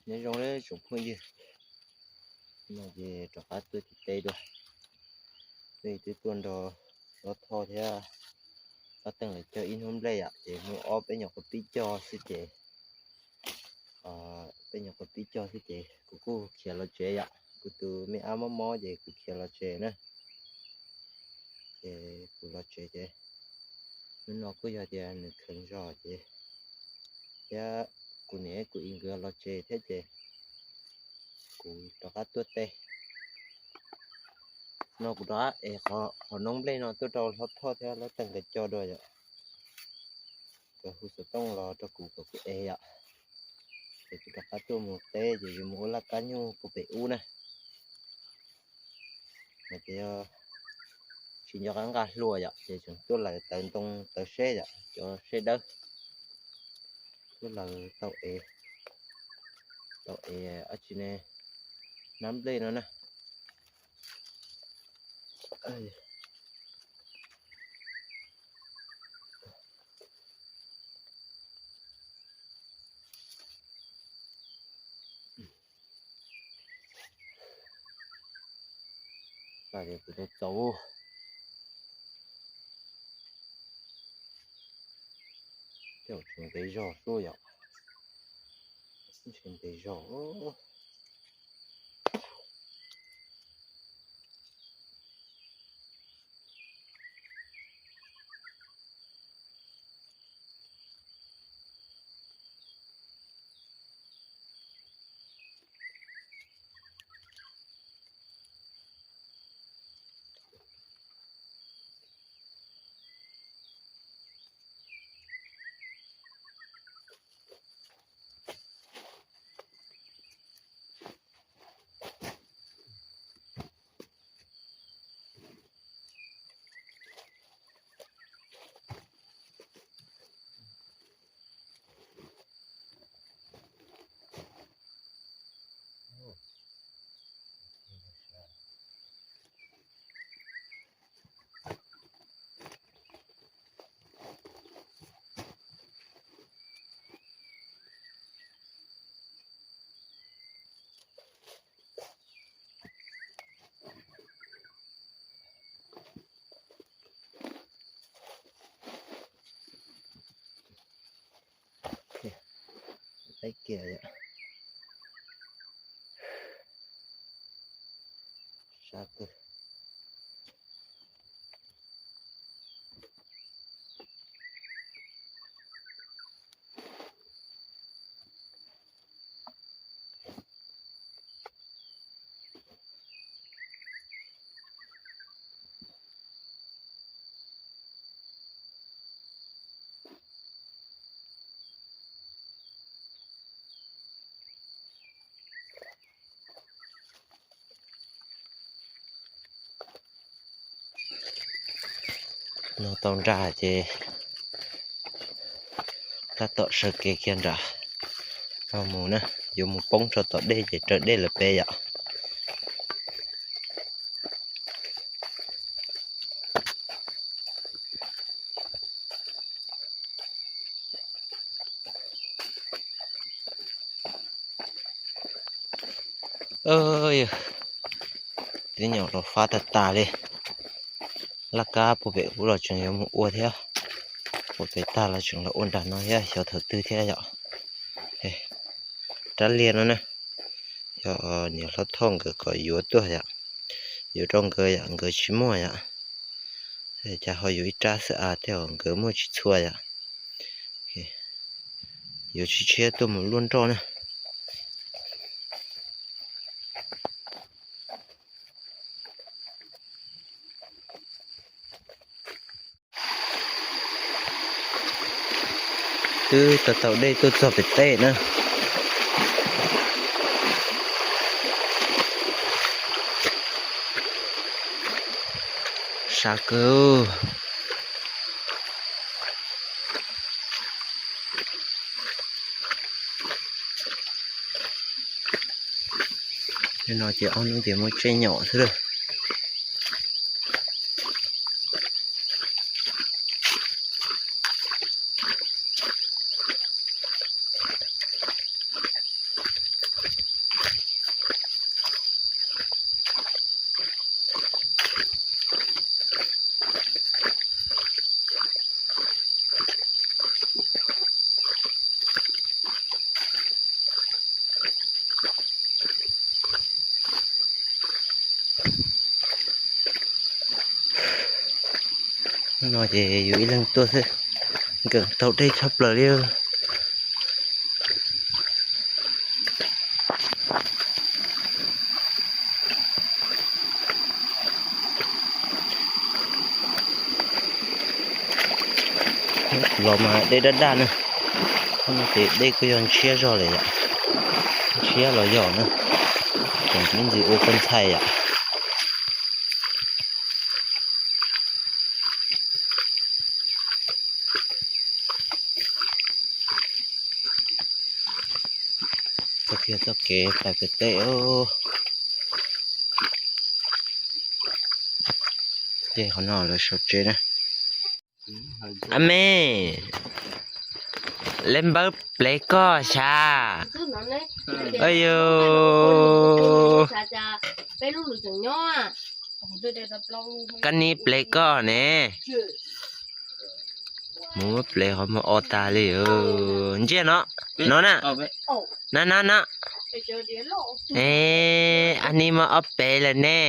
Nyob zoo tsoom phooj ywg, no ces rov qab tuaj tim teb dua. Twb tuaj nrog Hlob Thoj thiab Hlob Teej lawv cog ib hnub nplej yom, ces muaj ob peb nyuam qhuav pib cog xwb ces, peb nyuam qhuav pib cog xwb ces kuv kuj khiav los tsev yom. Kuv tus me ab mob mob ces kuv khiav los tsev na. Ces kuv los tsev ces hnub no kuj yog tias nws kheev zog ces thiab kuv niam kuv txiv nkawd los tsev thiab ces kuv rov qab tuaj teb. No kuv rov qab ev qhov noob nplej no tuaj rau Hlob Thoj thiab Hlob Teej nkawd cog dua yom. Nkawd hu xov tooj los rau kuv kom kuv ev yom. Ces kuv rov qab tuaj mus teb ces yuav mus ua laj kab nyuj puag pem ub na. Ces yog tsis nco qab nqa hlua yom, ces tseem tuaj lawv tawv ntoo tawv seb yom, cov seb dawb. Tuaj lawv tau ev, tau ev ab tsi ne, nab nplej no na. Kuv tau txaus. Tej zaum tseem ntev zog xwb yom. Tseem ntev zog. Peb kiag yom. Sab kawg. No tau nra ces tab tom sawv kev kiag nram no mus na, yuav mus poob rau tom dej ces raws dej lawm peb yom. Tib nyuag los fab tag tas li. Laj kab puag pem ub los tseem yuav mus ua thiab. Puag pem tag los tseem los ua nram no thiab, xyov thaum twg thiab yom. Rab liag no na, yog niam hlob Thoj nkawd kom yuav tuaj yom, yuav rau nkawd yom, nkawd tsis muaj yom. Cas ho yuav ib rab xwb as, tej zaum nkawd muaj tsis txhua yom. Yuav tshiab tshiab tuaj mus luaj nroj na. Twb tau tau dej tuaj txog pem teb na. Sab kawg. Nim no ces ob hnub ces muaj tsej nyom xwb lawm. No ces yus ib leeg tuaj xwb, nkees taug dej tshaj plaws li. Los mas dej daj daj na, ces dej kuj yog ntshiab zog lawm yom, ntshiab los yog na, tseem ib ntsis ua koj ntxhais yom. Txoj kev, txoj kev pais pem teb, ces qhov no lawv sau tsev na. A me, lawv npawb plev koj sas. Ayu, koj nim plev koj ne. Mus muab plev qhov muag o tas li. Ntsiab no, no na, na na na. A nim mas ob peb lawm ne.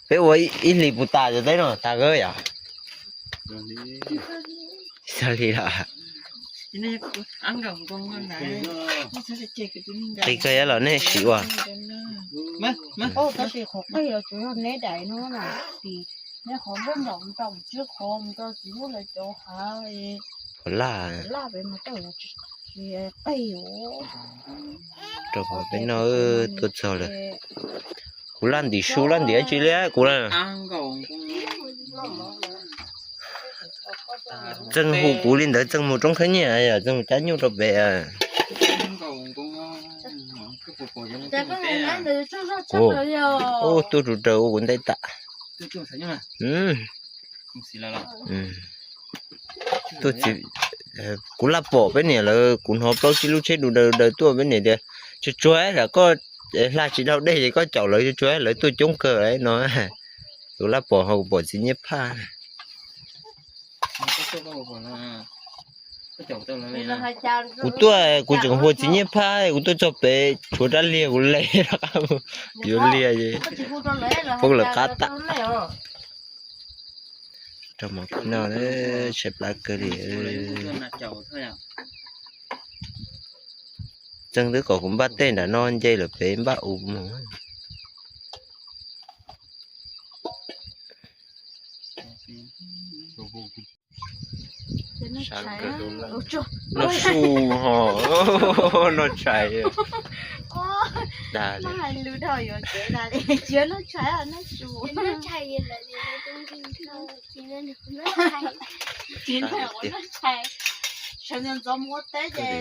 Peb ua ib hlis puas tas cov teb no tas kawg yom? Xyov li lawm. Qis kawg los nej sim ua. Tab sis qhov qis los tsuas yog neb daim no na, tim neb qhov nplooj nraum nraum tsib qhov mus rau txiv huab lawv cov hav, qhov laj, laj pem mas tawm los tsis qis. Rau qhov peb no tuaj txog lawm. Kuv laj ntim su laj ntim dab tsi li kuv na. Txeej hu kuv li ntawd, Txeej mus roob khawb nyiaj, Txeej mus cab nyuj rau pem. Ub, tuaj rau raws ua kuv ntev tas. Kuv laj pom peb niam lawv, kuv hnov plaub tsib lub tsheb du daws daws tuaj, peb niam tias, tsuag tsuag, koj hla tsis dhau dej ces koj caum lawv tsuag tsuag, lawv tuaj coob kawg no. Kuv laj pom ho kuv pom txiv Nyiaj Phaj. Kuv tuaj kuv tseem hu txiv Nyiaj Phaj, kuv tuaj txog pem tshuav rab liag kuv le rov qab mus yuav liag es poob lawv qab tas. Rau mov no tshee plab kawg li. Txeej twb kom kuv npaj tej nram no nce lawm pem npaj u mus. Noj su ho, noj tshais. Dag li.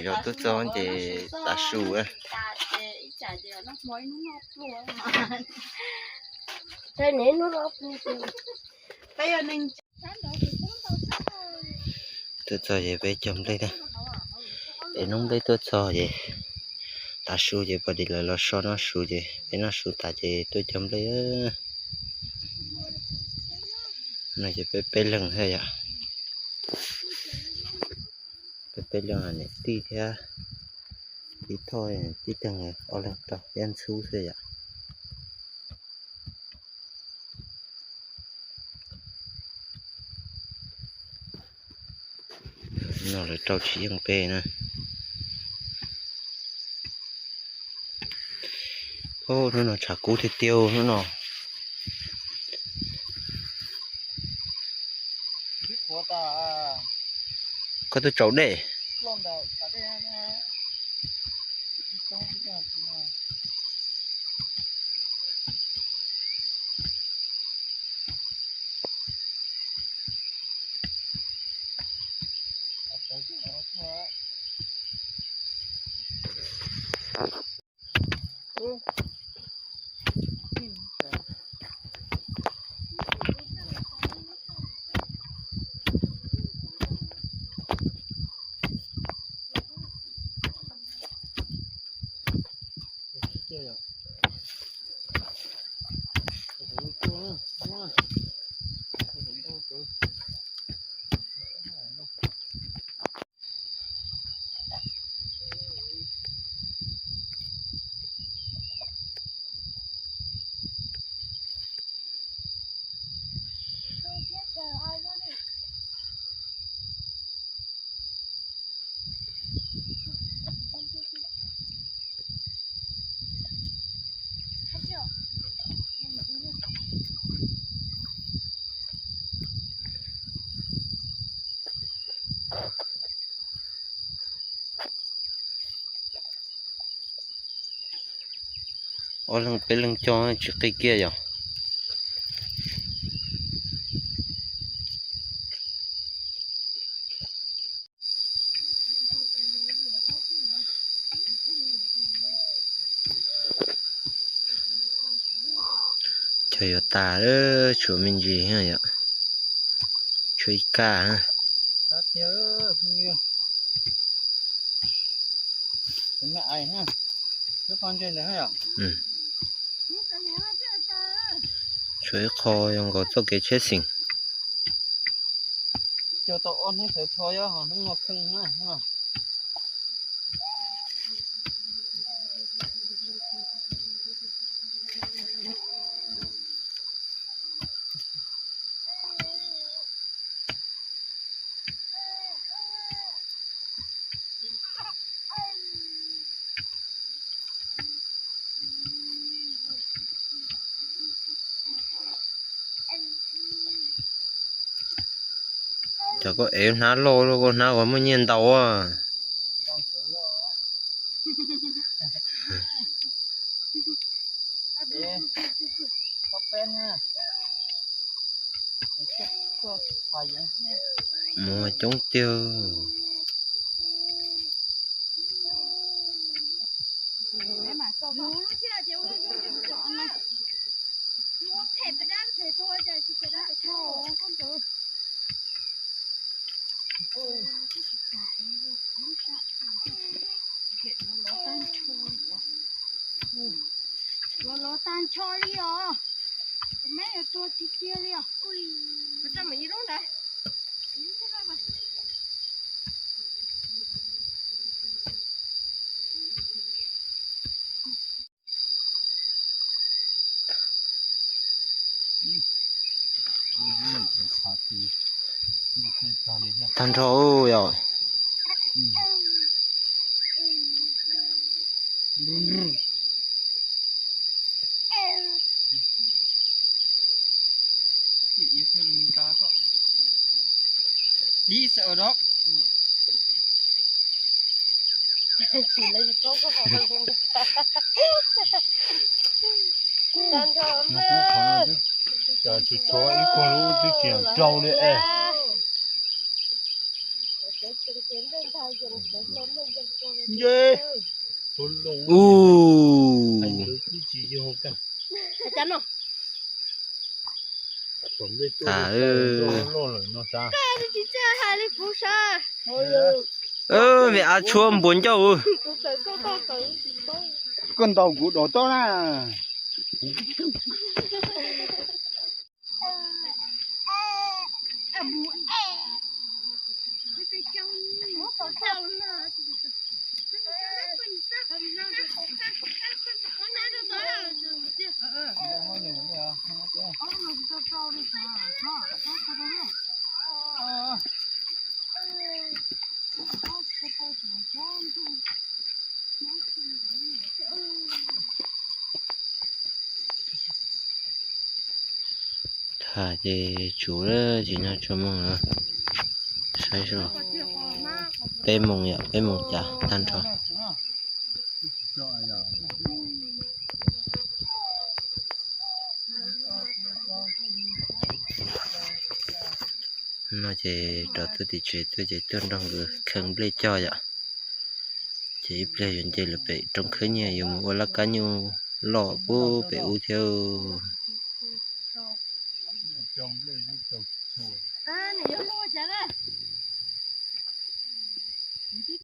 Yog tuaj txog ces tav su. Tuaj txog ces peb cog nplej na. Peb noj nplej tuaj txog ces tav su ces pom tim lawv los so noj su ces peb noj su tas ces tuaj cog nplej. No ces peb peb leeg thiab yom. Peb peb leeg niam tij thiab tib thoj tib teeg ob leeg rau thiab ntxhub xwb yom. No lawv rau tsis yeej peb na. Hnub no tshav kub tiag tiag hnub no. Koj tuaj tsaus dej. Ob leeg peb leeg cog tsis qi kiag yom. Cog yuav tas, tshuav me ntsis yom. Tshuav ib kaj. Tshuav ib qho zoo nkaus txoj kev tsheb xeem. Cov koj ev hnab loj, koj hnab uas muaj nyiaj ntau. Muaj coob tiag. Los los tag nrho li os. Kuv meb yuav tuag tiag tiag li os. Tag nrho yom. Cas tsis tshuav ib koog lub twb tsis rau li es. Nce. Ub. Tag. Vim av tshuab npuas ncauj. Koj ntaus kuv dov tob na. Tag ces tsuv lawm, ces nyob tso moo saib. Peb moos yom, peb moos cas tag nrho. No ces rov tuaj tim tsev tuaj ces tuaj nrog nkawd kheev nplej cog yom. Ces ib pliag yuav nce lawm pem roob khawb nyiaj yuav mus ua laj kab nyuj loj pub pem ub thiab.